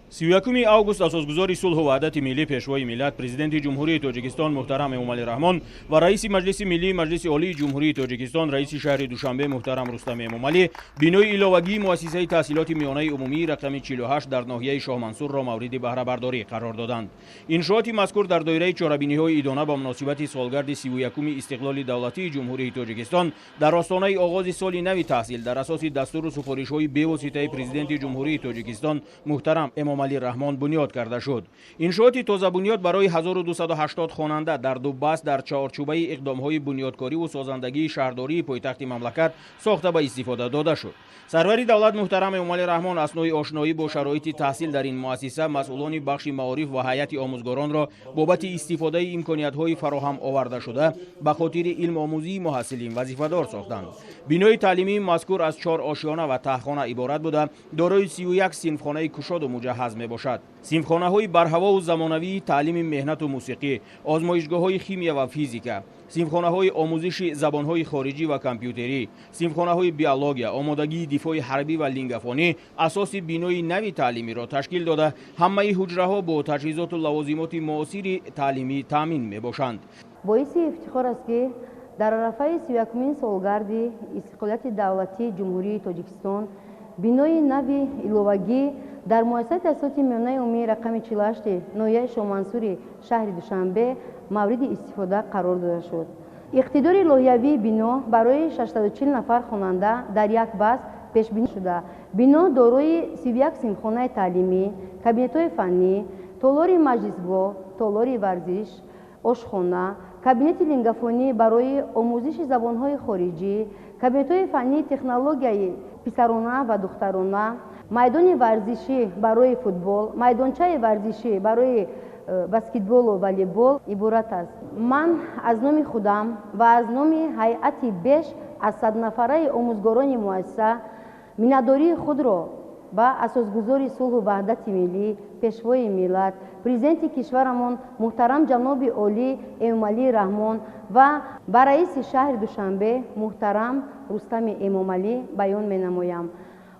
31 август асосгузори сулҳу ваҳдати миллӣ, Пешвои миллат, Президенти Ҷумҳурии Тоҷикистон муҳтарам Эмомалӣ Раҳмон ва раиси Маҷлиси Миллии Маҷлиси Олии Ҷумҳурии Тоҷикистон, раиси шаҳри Душанбе муҳтарам Рустам Эмомалӣ бинои иловагии муассисаи таҳсилоти миёнаи умумии рақами 48 дар ноҳияи Шоҳмансурро мавриди баҳрабардорӣ қарор доданд. Иншооти мазкур дар доираи чорабиниҳои идона ба муносибати солгарди 31-уми истиқлоли давлатии Ҷумҳурии Тоҷикистон дар остонаи оғози соли нави таҳсил дар асоси дастуру супоришҳои бевоситаи Президенти Ҷумҳурии Тоҷикистон муҳтарам Эмомалӣ Раҳмон бунёд карда шуд. Иншооти тозабунёд барои 1280 хонанда дар ду баст дар чаҳорчӯбаи иқдомҳои бунёдкориву созандагии шаҳрдории пойтахти мамлакат сохта ба истифода дода шуд. Сарвари давлат муҳтарам Эмомалӣ Раҳмон аснои ошноӣ бо шароити таҳсил дар ин муассиса масъулони бахши маориф ва ҳайати омӯзгоронро бобати истифодаи имкониятҳои фароҳам овардашуда ба хотири илмомӯзии муҳассилин вазифадор сохтанд. Бинои таълимии мазкур аз чор ошёна ва таҳхона иборат буда, дорои 31 синфхонаи кушоду муҷаҳҳаз мебошад. Синфхонаҳои барҳавову замонавии таълими меҳнату мусиқӣ, озмоишгоҳҳои химия ва физика, синфхонаҳои омӯзиши забонҳои хориҷӣ ва компютерӣ, синфхонаҳои биология, омодагии дифои ҳарбӣ ва лингафонӣ асоси бинои нави таълимиро ташкил дода, ҳамаи ҳуҷраҳо бо таҷҳизоту лавозимоти муосири таълимӣ таъмин мебошанд. Боиси ифтихор аст, ки дар арафаи 31-умин солгарди истиқлолияти давлатии Ҷумҳурии Тоҷикистон бинои нави иловагӣ дар муассисаи таҳсилоти миёнаи умумии рақами 48 ноҳияи Шоҳмансури шаҳри Душанбе мавриди истифода қарор дода шуд. Иқтидори лоиҳавии бино барои 640 нафар хонанда дар як баст пешбинӣ шуда, бино дорои 31 синфхонаи таълимӣ, кабинетҳои фаннӣ, толори маҷлисгоҳ, толори варзиш, ошхона, кабинети лингафонӣ барои омӯзиши забонҳои хориҷӣ, кабинетҳои фаннии технологияи писарона ва духтарона, майдони варзишӣ барои футбол, майдончаи варзишӣ барои баскетболу волейбол иборат аст. Ман аз номи худам ва аз номи ҳайати беш аз 100 нафараи омӯзгорони муассиса миннатдории худро ба асосгузори сулҳу ваҳдати миллӣ, Пешвои миллат, Президенти кишварамон муҳтарам ҷаноби олӣ Эмомалӣ Раҳмон ва ба раиси шаҳри Душанбе муҳтарам Рустами Эмомалӣ баён менамоям.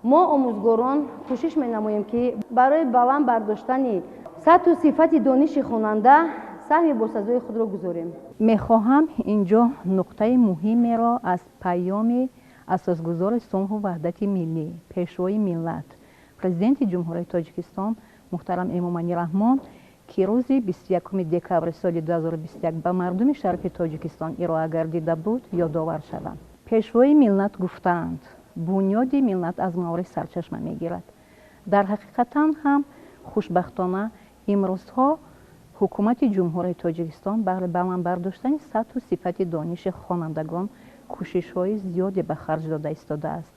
Мо, омӯзгорон, кӯшиш менамоем, ки барои баланд бардоштани сатҳу сифати дониши хонанда саҳми босазои худро гузорем. Мехоҳам инҷо нуқтаи муҳимеро аз паёми асосгузори сулҳу ваҳдати миллӣ, Пешвои миллат, Президенти Ҷумҳурии Тоҷикистон муҳтарам Эмомалӣ Раҳмон, ки рӯзи 21 декабри соли 2021 ба мардуми шарифи Тоҷикистон ироа гардида буд, ёдовар шавам. Пешвои миллат гуфтаанд: «Бунёди миллат аз маориф сарчашма мегирад». Дар ҳақиқатан ҳам, хушбахтона, имрӯзҳо ҳукумати Ҷумҳурии Тоҷикистон баҳри баланд бардоштани сатҳу сифати дониши хонандагон кӯшишҳои зиёде ба харҷ дода истодааст.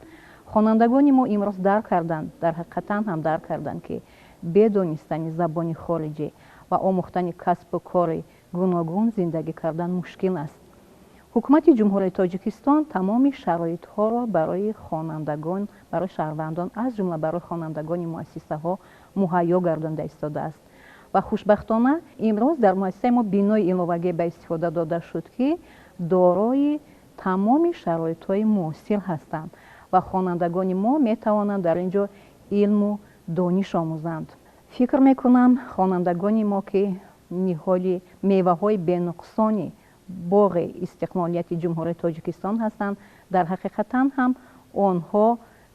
Хонандагони мо имрӯз дарк карданд, дар ҳақиқатан ҳам дарк карданд, ки бе донистани забони хориҷӣ ва омӯхтани касбу кори гуногун зиндагӣ кардан мушкил аст. Ҳукумати Ҷумҳурии Тоҷикистон тамоми шароитҳоро барои хонандагон, барои шаҳрвандон, аз ҷумла барои хонандагони муассисаҳо муҳайё гардонда истодааст ва хушбахтона имрӯз дар муассисаи мо бинои иловагӣ ба истифода дода шуд, ки дорои тамоми шароитҳои муосир ҳастанд ва хонандагони мо метавонанд дар ин ҷо илму дониш омӯзанд. Фикр мекунам, хонандагони мо, ки ниҳоли меваҳои бенуқсони боғи истиқлолияти Ҷумҳурии Тоҷикистон ҳастанд, дар ҳақиқатан ҳам онҳо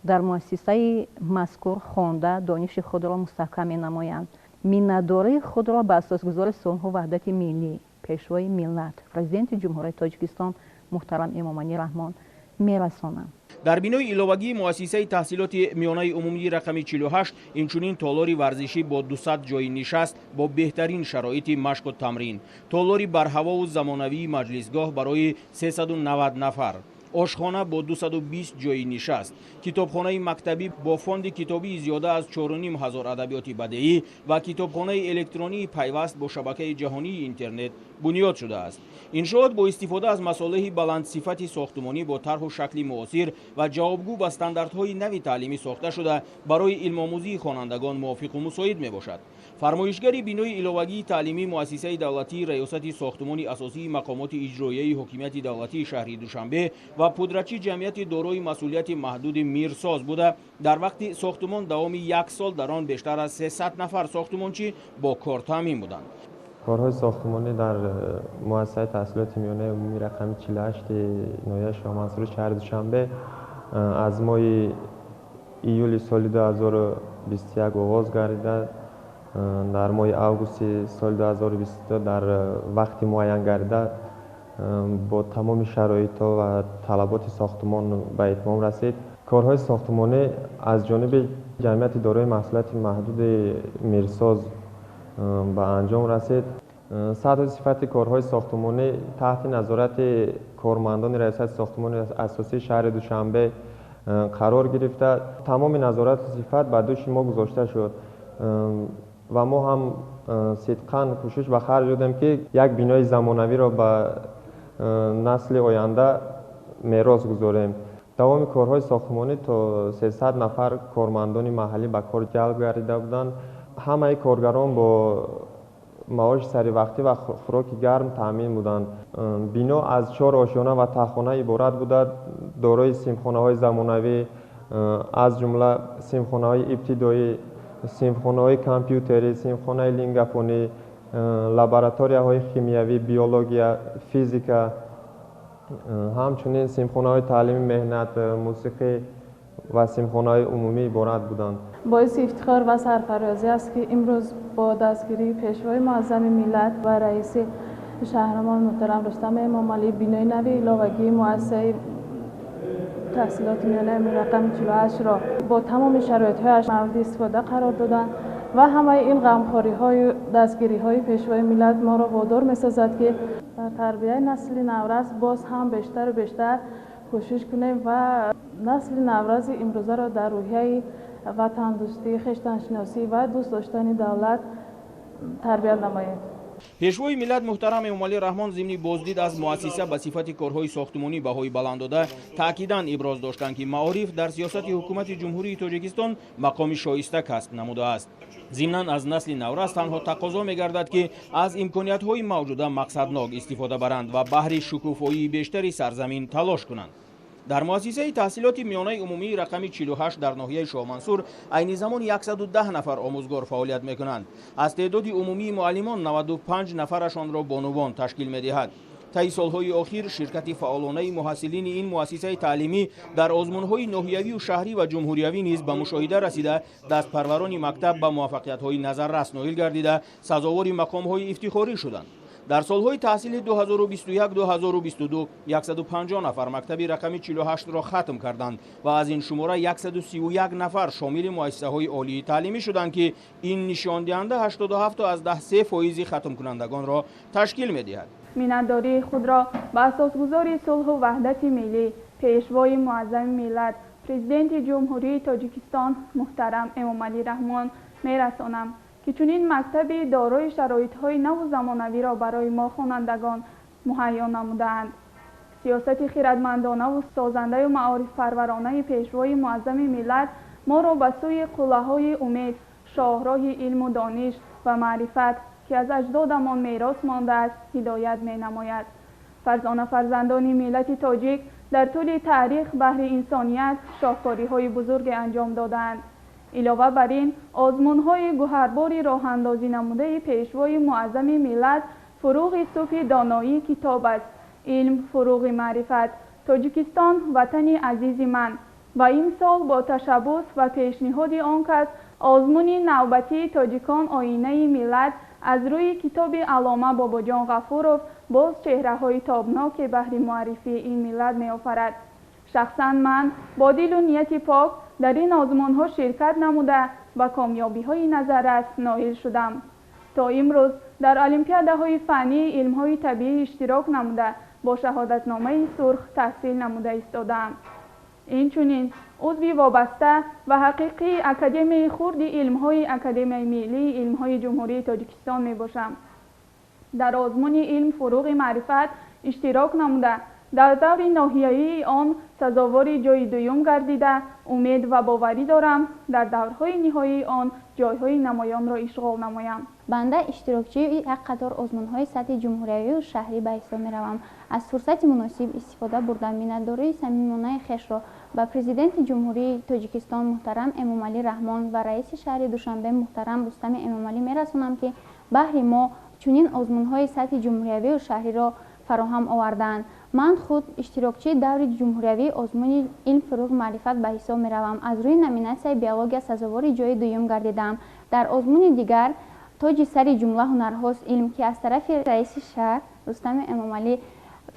дар муассисаи мазкур хонда, дониши худро мустаҳкам менамоянд. Миннатдории худро ба асосгузори сулҳу ваҳдати миллӣ, Пешвои миллат, Президенти Ҷумҳурии Тоҷикистон муҳтарам Эмомалӣ Раҳмон мерасонам. Дар бинои иловагии муассисаи таҳсилоти миёнаи умумии рақами 48 инчунин толори варзишӣ бо 200 ҷойи нишаст бо беҳтарин шароити машқу тамрин, толори барҳавову замонавии маҷлисгоҳ барои 390 нафар, ошхона бо 220 ҷойи нишаст, китобхонаи мактабӣ бо фонди китобии зиёда аз 4 ҳазор адабиёти бадеӣ ва китобхонаи электронии пайваст бо шабакаи ҷаҳонии интернет бунёд шудааст. Иншоот бо истифода аз масолеҳи баландсифати сохтумонӣ бо тарҳу шакли муосир ва ҷавобгӯ ба стандартҳои нави таълимӣ сохта шуда, барои илмомӯзии хонандагон мувофиқу мусоид мебошад. Фармоишгари бинои иловагии таълимӣ муассисаи давлатии Раёсати сохтумони асосии мақомоти иҷроияи ҳокимияти давлатии шаҳри Душанбе ва пудрачи ҷамъияти дорои масъулияти маҳдуди Мирсоз буда, дар вақти сохтумон давоми як сол дар он бештар аз 300 нафар сохтумончӣ бо кор таъмин буданд. Корҳои сохтумонӣ дар муассисаи таҳсилоти миёнаи умумии рақами 48 ноҳияи Шоҳмансури шаҳри Душанбе аз моҳи июли соли 2021 оғоз гардида, дар моҳи августи соли 2022 дар вақти муайян гардида бо тамоми шароитҳо ва талаботи сохтумон ба итмом расид. Корҳои сохтумонӣ аз ҷониби ҷамъияти дорои масъулияти маҳдуди Мирсоз ба анҷом расид. Сатҳу сифати корҳои сохтумонӣ таҳти назорати кормандони раёсати сохтумони асосии шаҳри Душанбе қарор гирифта, тамоми назорату сифат ба дӯши мо гузошта шуд ва мо ҳам сидқан кӯшиш ба харҷ додем, ки як бинои замонавиро ба насли оянда мерос гузорем. Давоми корҳои сохтумонӣ то 300 нафар кормандони маҳаллӣ ба кор ҷалб гардида буданд. Ҳамаи коргарон бо маоши саривақтӣ ва хӯроки гарм таъмин буданд. Бино аз 4 ошёна ва таҳхона иборат буда, дорои синфхонаҳои замонавӣ, аз ҷумла синфхонаҳои ибтидоӣ, синфхонаҳои компютерӣ, синфхонаи лингафонӣ, лабораторияҳои химиявӣ, биология, физика, ҳамчунин синфхонаҳои таълими меҳнат, мусиқӣ ва синфхонаҳои умумӣ иборат буданд. Боиси ифтихор ва сарфарозӣ аст, ки имрӯз бо дастгирии Пешвои муаззами миллат ва раиси шаҳрамон муҳтарам Рустам Эмомалӣ бинои нави иловагии муассисаи таҳсилоти миёнаи рақами 48-ро бо тамоми шароитҳояш мавриди истифода қарор доданд ва ҳамаи ин ғамхориҳою дастгириҳои Пешвои миллат моро водор месозад, ки дар тарбияи насли наврас боз ҳам бештару бештар кӯшиш кунем ва насли навраси имрӯзаро дар рӯҳияи ватандӯстӣ, хештаншиносӣ ва дӯст доштани давлат тарбият намоем. Пешвои миллат муҳтарам Эмомалӣ Раҳмон зимни боздид аз муассиса ба сифати корҳои сохтумонӣ баҳои баланд дода, таъкидан иброз доштанд, ки маориф дар сиёсати ҳукумати Ҷумҳурии Тоҷикистон мақоми шоиста касб намудааст. Зимнан аз насли наврас танҳо тақозо мегардад, ки аз имкониятҳои мавҷуда мақсаднок истифода баранд ва баҳри шукуфоии бештари сарзамин талош кунанд. Дар муассисаи таҳсилоти миёнаи умумии рақами 48 дар ноҳияи Шоҳмансур айни замон 110 нафар омӯзгор фаъолият мекунанд. Аз теъдоди умумии муаллимон 95 нафарашонро бонувон ташкил медиҳад. Таи солҳои охир ширкати фаъолонаи муҳассилини ин муассисаи таълимӣ дар озмунҳои ноҳиявию шаҳрӣ ва ҷумҳуриявӣ низ ба мушоҳида расида, дастпарварони мактаб ба муваффақиятҳои назаррас ноил гардида, сазовори мақомҳои ифтихорӣ шуданд. Дар солҳои таҳсили 2021-2022 150 нафар мактаби рақами 48-ро хатм карданд ва аз ин шумора 131 нафар шомили муассисаҳои олии таълимӣ шуданд, ки ин нишондиҳанда 87,3 фоизи хатмкунандагонро ташкил медиҳад. Миннатдории худро ба асосгузори сулҳу ваҳдати миллӣ, Пешвои муаззами миллат, Президенти Ҷумҳурии Тоҷикистон муҳтарам Эмомалӣ Раҳмон мерасонам, ки чунин мактаби дорои шароитҳои наву замонавиро барои мо хонандагон муҳайё намудаанд. Сиёсати хирадмандонаву созандаю маорифпарваронаи Пешвои муаззами миллат моро ба сӯи қуллаҳои умед, шоҳроҳи илму дониш ва маърифат, ки аз аҷдодамон мерос мондааст, ҳидоят менамояд. Фарзона фарзандони миллати тоҷик дар тӯли таърих баҳри инсоният шоҳкориҳои бузурге анҷом додаанд. Илова бар ин, озмунҳои гӯҳарбори роҳандозӣ намудаи Пешвои муаззами миллат фурӯғи субҳи доноӣ китоб аст, илм фурӯғи маърифат, Тоҷикистон ватани азизи ман. Ва имсол бо ташаббус ва пешниҳоди он кас озмуни навбатии тоҷикон оинаи миллат аз рӯи китоби Аллома Бобоҷон Ғафуров боз чеҳраҳои тобноке баҳри муаррифии ин миллат меофарад. Шахсан ман бо дилу нияти пок дар ин озмунҳо ширкат намуда ба комёбиҳои назаррас ноил шудам. То имрӯз дар олимпиадаҳои фаннии илмҳои табиӣ иштирок намуда бо шаҳодатномаи сурх таҳсил намуда истодаам. Инчунин узви вобаста ва ҳақиқии Академияи хурди илмҳои Академияи миллии илмҳои Ҷумҳурии Тоҷикистон мебошам. Дар озмуни илм фурӯғи маърифат иштирок намуда Дар даври ноҳиявии он сазовори ҷойи дуюм гардида, умед ва боварӣ дорам, дар даврҳои ниҳоии он ҷойҳои намоёнро ишғол намоям. Банда иштирокчии як қатор озмунҳои сатҳи ҷумҳуриявию шаҳрӣ ба ҳисоб меравам. Аз фурсати муносиб истифода бурда, миннатдории самимонаи хешро ба Президенти Ҷумҳурии Тоҷикистон муҳтарам Эмомалӣ Раҳмон ва раиси шаҳри Душанбе муҳтарам Рустами Эмомалӣ мерасонам, ки баҳри мо чунин озмунҳои сатҳи ҷумҳуриявию шаҳриро фароҳам овардаанд. Ман худ иштирокчии даври ҷумҳуриявии озмуни «Илм, фурӯғ, маърифат» ба ҳисоб меравам. Аз рӯи номинатсияи биология сазовори ҷойи дуюм гардидаам. Дар озмуни дигар «Тоҷи сари ҷумла ҳунарҳост илм», ки аз тарафи раиси шаҳр Рустами Эмомалӣ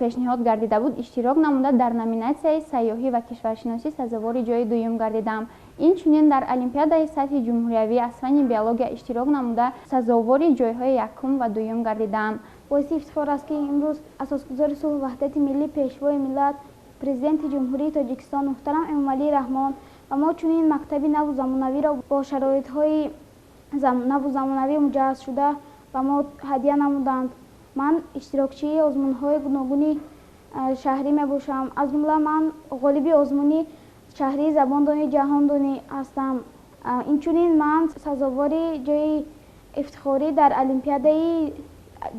пешниҳод гардида буд, иштирок намуда, дар номинатсияи сайёҳӣ ва кишваршиносӣ сазовори ҷойи дуюм гардидам. Инчунин дар олимпиадаи сатҳи ҷумҳуриявӣ аз фанни биология иштирок намуда, сазовори ҷойҳои якум ва дуюм гардидаам. Боиси ифтихор аст, ки имрӯз Асосгузори сулҳу ваҳдати миллӣ, Пешвои миллат, Президенти Ҷумҳурии Тоҷикистон муҳтарам Эмомалӣ Раҳмон ба мо чунин мактаби наву замонавиро бо шароитҳои наву замонавӣ муҷаҳҳазшуда ба мо ҳадя намуданд. Ман иштирокчии озмунҳои гуногуни шаҳрӣ мебошам. Аз ҷумла ман ғолиби озмуни шаҳрии «Забондонӣ ҷаҳондонӣ» ҳастам. Инчунин ман сазовори ҷойи ифтихорӣ дар олимпиадаи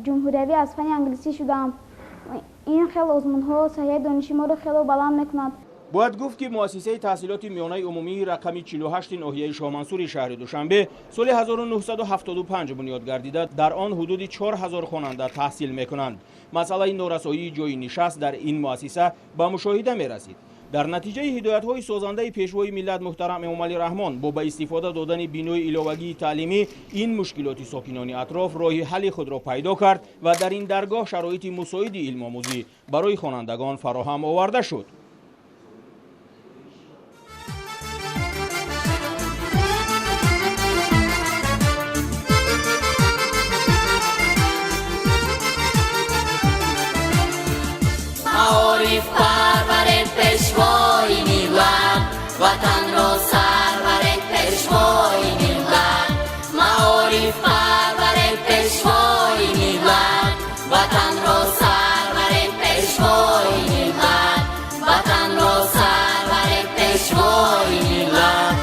ҷумҳуриявӣ аз фанни англисӣ шудам. Ин хел озмунҳо саҳияи дониши моро хело баланд мекунад. Бояд гуфт, ки муассисаи таҳсилоти миёнаи умумии рақами 48 ноҳияи Шоҳмансури шаҳри Душанбе соли 1975 бунёд гардида, дар он ҳудуди 4000 хонанда таҳсил мекунанд. Масъалаи норасоии ҷойи нишаст дар ин муассиса ба мушоҳида мерасид. Дар натиҷаи ҳидоятҳои созандаи Пешвои миллат муҳтарам Эмомалӣ Раҳмон бо ба истифода додани бинои иловагии таълимӣ, ин мушкилоти сокинони атроф роҳи ҳалли худро пайдо кард ва дар ин даргоҳ шароити мусоиди илмомӯзӣ барои хонандагон фароҳам оварда шуд. Маориф парваред, Пешвои миллат, ватанро сарваред, Пешвои миллат. Маориф парваред, Пешвои миллат, ватанро сарваред, Пешвои миллат, ватанро сарваред, Пешвои миллат.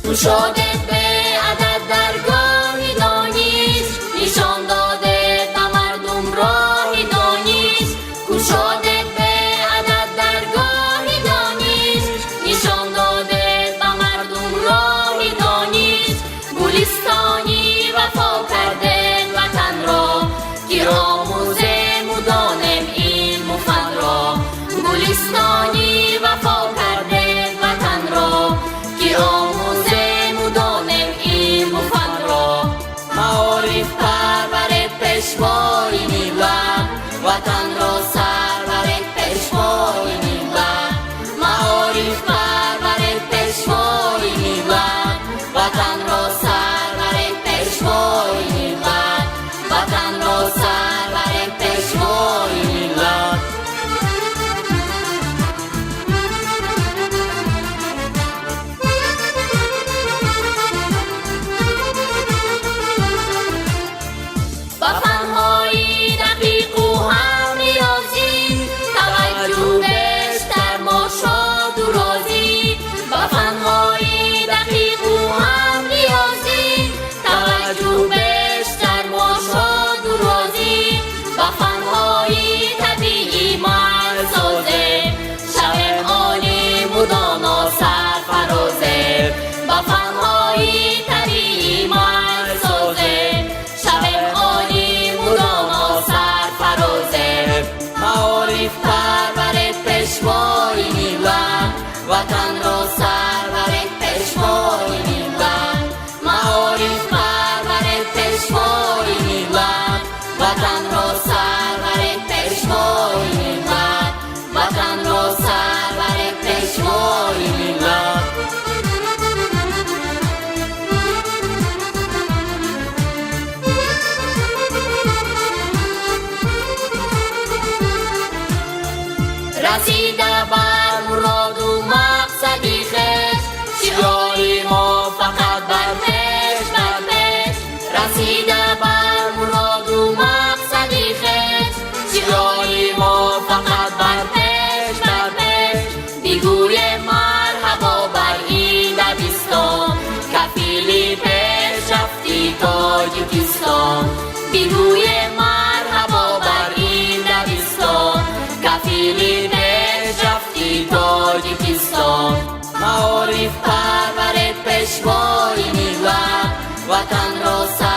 Кушодед беадад даргоҳи дониш, нишон додед ба мардум роҳи дониш. Кушодед беадад даргоҳи дониш, нишон додед ба мардум роҳи дониш. Гулистони вафо кардед ватанро, ки омӯзему донем илму фанро. Гулистони вафо кардед ватанро, ки омӯзему донем илму фанро. Маориф парваред, Пешвои миллат, ватанро сарваред, Пешвои миллат. Маориф парваред, Пешвои миллат, ватанро сарваред, Пешвои миллат, ватанро сарваред, Пешвои миллат. Ба фанҳои дақиқу ҳам риёзӣ таваҷҷӯҳ бештар, мо шоду розӣ. Ба фанҳои дақиқу ҳам риёзӣ таваҷҷӯҳ бештар, мо шоду розӣ. Ба фанҳои табиӣ майл созем, шавем олиму доно, сарфарозем. Ба фанҳои табиӣ майл созем, шавем олиму доно, сарфарозем. Маориф парваред, Пешвои миллат, ватанро сарваред, Пешвои миллат. Маориф парваред, Пешвои миллат, ватанро сарваред, Пешвои миллат, ватанро сарваред, Пешвои миллат. Расида бар муроду мақсади хеш. Пешвои миллат, ватанро.